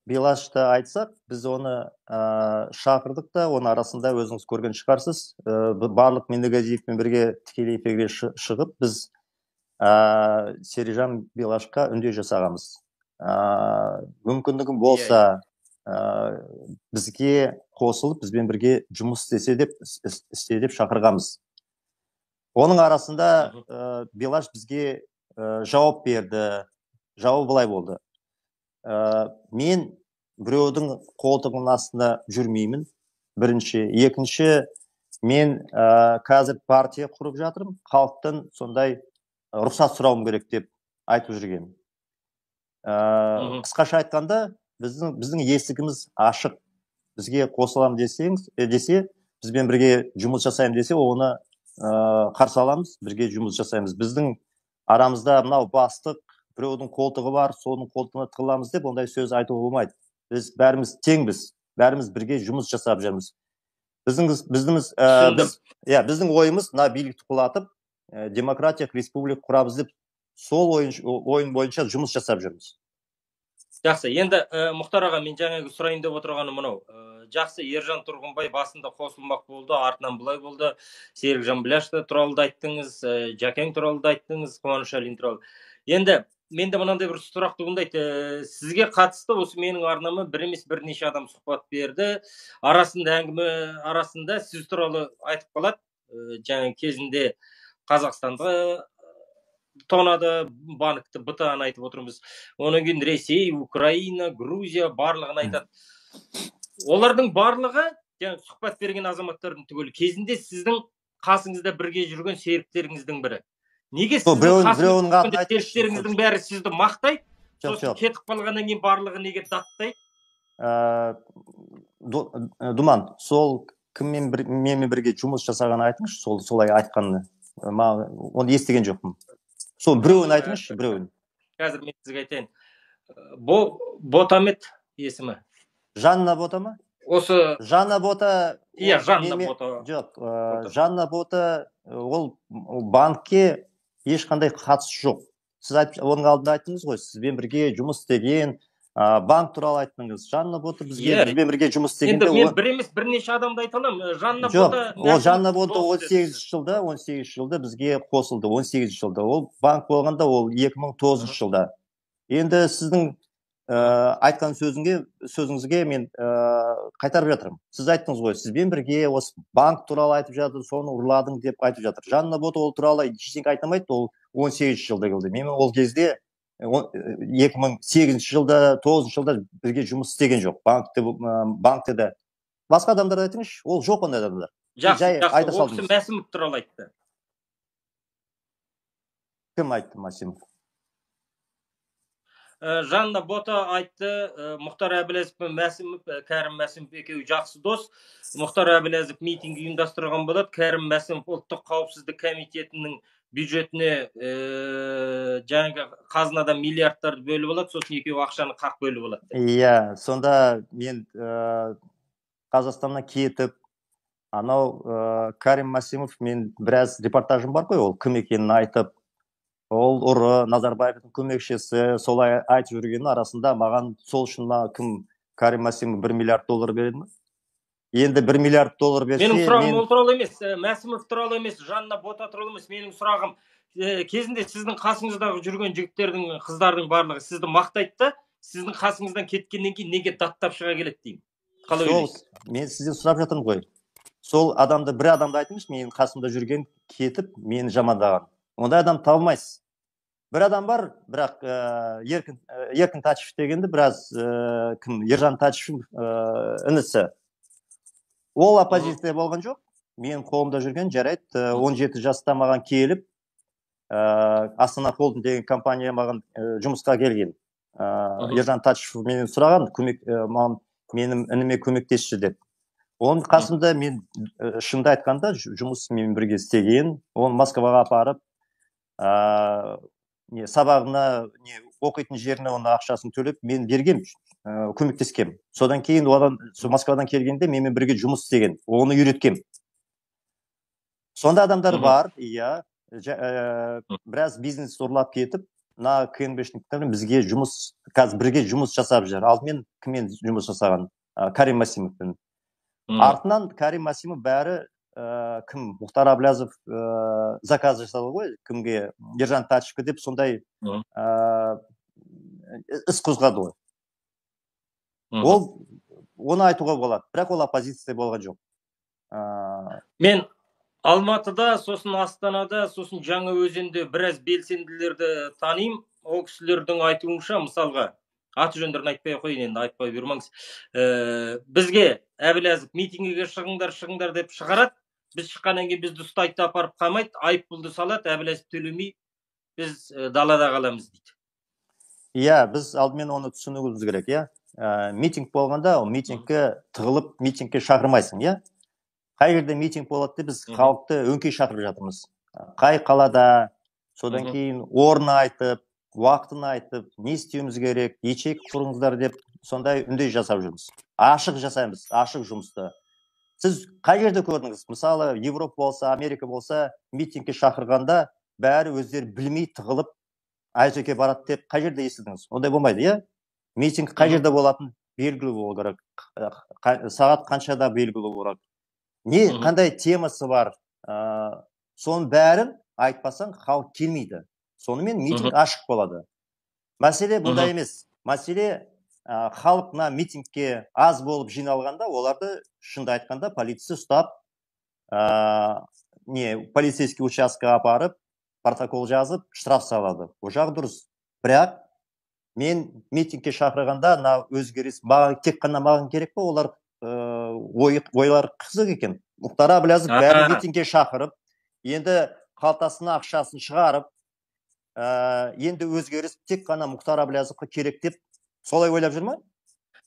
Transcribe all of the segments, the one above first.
Белашты айтсақ, біз оны шақырдық та, оның арасында өзіңіз көрген шығарсыз, барлық Меңдіғазиевпен бірге тікелей эфирге шығып, біз Серікжан Белашқа үндеу жасағанбыз. Мүмкіндігім болса, бізге қосылып, бізбен бірге жұмыс істесе деп, істе деп шақырғанбыз. Оның арасында Белаш бізге жауап берді. Жауабы былай болды. Мен біреудің қолтығының астында жүрмеймін, бірінші. Екінші, мен қазір партия құрып жатырмын, халықтан сондай рұқсат сұрауым керек деп айтып жүрген. Қысқаша айтқанда, біздің есігіміз ашық. Бізге қосыламын десе, бізбен бірге жұмыс жасаймын десе, оны қарсы аламыз, бірге жұмыс жасаймыз. Біздің арамызда мынау бастық, біреудің қолтығы бар, соның қолтығына тығыламыз деп ондай сөз айтуға болмайды. Біз бәріміз теңбіз, бәріміз бірге жұмыс жасап жүрміз. Біздің ойымыз мына билікті құлатып, демократиялық республика құрамыз деп сол ойын бойынша жұмыс жасап жүрміз. Жақсы, енді Мұхтар аға, мен жаңағы сұрайын деп отырғаным мынау. Жақсы, Ержан Тұрғынбай басында қосылмақ болды, артынан былай болды. Серікжан Біләш туралы да айттыңыз, Жәкең туралы да айттыңыз, Қуаныш Әлин туралы. Енді менде мынандай бір сұрақ туындайды. Сізге қатысты осы менің арнама бір емес бірнеше адам сұхбат берді. Арасында әңгіме арасында сіз туралы айтып қалады. Жаңа кезінде Қазақстанды тонады, банкті, БТА-ны айтып отырмыз. Одан кейін Ресей, Украина, Грузия барлығын айтады. Олардың барлығы, жаңа сұхбат берген азаматтардың түгелі кезінде сіздің қасыңызда бірге жүрген серіктеріңіздің бірі. Неге сіздің қасыңызда серіктеріңіздің бәрі сізді мақтайды, сосын кетіп қалғаннан кейін барлығы неге даттайды? Думан, сол кіммен менімен бірге жұмыс жасағанын айтыңызшы, солай айтқанын. Оны естіген жоқпын. Сол біреуін айтыңызшы, біреуін. Қазір мен сізге айтайын. Ботамет есімі. Жанна Бота ма? Осы Жанна Бота. Иә, Жанна Бота. Жоқ, Жанна Бота ол банкке ешқандай қатысы жоқ. Сіз оның алдында айттыңыз ғой, сізбен бірге жұмыс істеген, банк туралы айттыңыз. Жанна Бота бізге бізбен бірге жұмыс істегенде. Енді мен бір емес бірнеше адамды айта аламын. Жанна Бота. Ол Жанна Бота 18 жылда, 18 жылда бізге қосылды, 18 жылда. Ол банк болғанда ол 2009 жылда. Енді сіздің айтқан сөзіңізге мен қайтарып жатырмын. Сіз айттыңыз ғой, сізбен бірге осы банк туралы айтып жатыр, соны ұрладың деп айтып жатыр. Жанна Бота ол туралы ештеңе айта алмайды, ол 18 жылда келді. Мен ол кезде 2008 жылда, 9 жылда бірге жұмыс істеген жоқ. Банкте де. Басқа адамдарды айтыңызшы, ол жоқ ондай адамдар. Жақсы, жақсы. Ол кісі Мәсімов туралы айтты. Кім айтты Мәсімов? Жанна Бота айтты, Мұхтар Әбіләзов пен Мәсімов, Кәрім Мәсімов екеуі жақсы дос. Мұхтар Әбіләзов митинг ұйымдастырған болады. Кәрім Мәсімов ұлттық қауіпсіздік комитетінің бюджетіне жаңағы қазынадан миллиардтарды бөліп алады, сосын екеуі ақшаны қақ бөліп алады. Иә, сонда мен Қазақстаннан кетіп, анау Кәрім Мәсімов, мен біраз репортажым бар ғой, ол кім екенін айтып, ол ұры, Назарбаевтың көмекшісі, солай айтып жүргеннің арасында маған сол үшін кім Кәрім Мәсімов 1 миллиард доллар береді ме? Енді 1 миллиард доллар берсе... Менің сұрағым ол туралы емес, Мәсімов туралы емес, Жанна Бота туралы емес. Менің сұрағым, кезінде сіздің қасыңыздағы жүрген жігіттердің, қыздардың барлығы сізді мақтайды да, сіздің қасыңыздан кеткеннен кейін неге даттап шыға келеді деймін. Қалай ойлайсыз? Мен сізден сұрап жатырмын ғой. Сол адамды, бір адамды айтыңызшы, менің қасымда жүрген кетіп, мені жамандаған. Ондай адам табылмайсыз. Бір адам бар, бірақ Еркін Тачев дегенді біраз кім, Ержан Тачев інісі. Ол оппозиция болған жоқ. Менің қолымда жүрген, жарайды, 17 жаста маған келіп, Астана Холдинг деген компания маған жұмысқа келген. Ержан Тачев менен сұраған, көмек, маған, менің ініме көмектесші деп. Оның қасында мен шынды айтқанда жұмыс менімен бірге істеген, оны Москваға апарып, сабағына, оқитын жеріне оның ақшасын төлеп, мен бергем, көмектескем. Содан кейін одан Москвадан келгенде менімен бірге жұмыс істеген, оны үйреткем. Сонда адамдар бар, иә, біраз бизнес ұрлап кетіп, мына КНБшниктер бізге жұмыс, қазір бірге жұмыс жасап жүр. Алдымен кіммен жұмыс жасаған? Карим Масимовпен. Артынан Карим Масимов бәрі кім? Мұхтар Әблязов заказ жасады ғой, кімге? Ержан Тачевке деп сондай іс қозғады ғой. Ол оны айтуға болады, бірақ ол оппозиция болған жоқ. Мен Алматыда, сосын Астанада, сосын Жаңаөзенде біраз белсенділерді танимын. Ол кісілердің айтуынша, мысалға, аты жөндерін айтпай ақ қояйын, енді айтпай бұйырмаңыз. Бізге Әблязов митингіге шығыңдар, шығыңдар деп шығарады. Біз шыққаннан кейін бізді ұстайды да апарып қамайды, айыппұлды салады, Әблязов төлемей, біз далада қаламыз дейді. Иә, біз алдымен оны түсінуіміз керек, иә. Митинг болғанда, ол митингке тығылып, митингке шақырмайсың, иә. Қай жерде митинг болады деп біз халықты өңкей шақырып жатырмыз. Қай қалада, содан кейін орнын айтып, уақытын айтып, не істеуіміз керек, ячейка құрыңыздар деп сондай үндей жасап жүрміз. Ашық жасаймыз, ашық жұмысты. Сіз қай жерде көрдіңіз? Мысалы, Европа болса, Америка болса, митингке шақырғанда бәрі өздері білмей тығылып Айжеке барады деп қай жерде естідіңіз? Ондай болмайды, иә? Митинг қай жерде болатын белгілі болу керек. Сағат қаншада белгілі болу керек. Не, қандай темасы бар, соның бәрін айтпасаң халық келмейді. Сонымен митинг ашық болады. Мәселе бұнда емес. Мәселе халық мына митингке аз болып жиналғанда, оларды шынды айтқанда полиция ұстап, полицейский участкаға апарып, протокол жазып, штраф салады. Ол жағы дұрыс. Бірақ мен митингке шақырғанда мына өзгеріс маған тек қана маған керек пе, олар ойлар қызық екен. Мұхтар Әблязов бәрін митингке шақырып, енді қалтасына ақшасын шығарып, енді өзгеріс тек қана Мұхтар Әблязовқа керек деп солай ойлап жүр ма?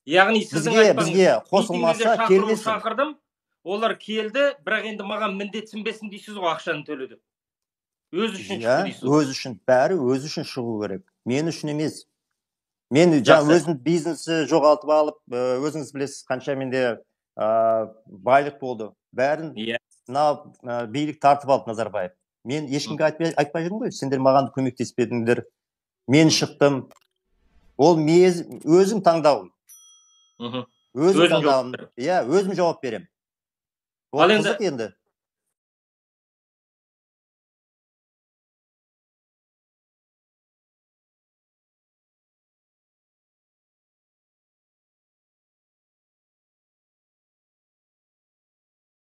Яғни сіздің айтпаңыз, бізге қосылмаса келмесін. Шақырдым, олар келді, бірақ енді маған міндетсінбесін дейсіз ғой, ақшаны төле деп. Өз үшін шықты дейсіз. Өз үшін, бәрі өз үшін шығу керек. Мен үшін емес. Мен өзім бизнесі жоғалтып алып, өзіңіз білесіз, қанша менде байлық болды. Бәрін мына билік тартып алды Назарбаев. Мен ешкімге айтпай жүрмін ғой, сендер маған көмектеспедіңдер. Мен шықтым. Ол өзім таңдауым. Өзім таңдауым. Иә, өзім жауап беремін. Ол қызық енді.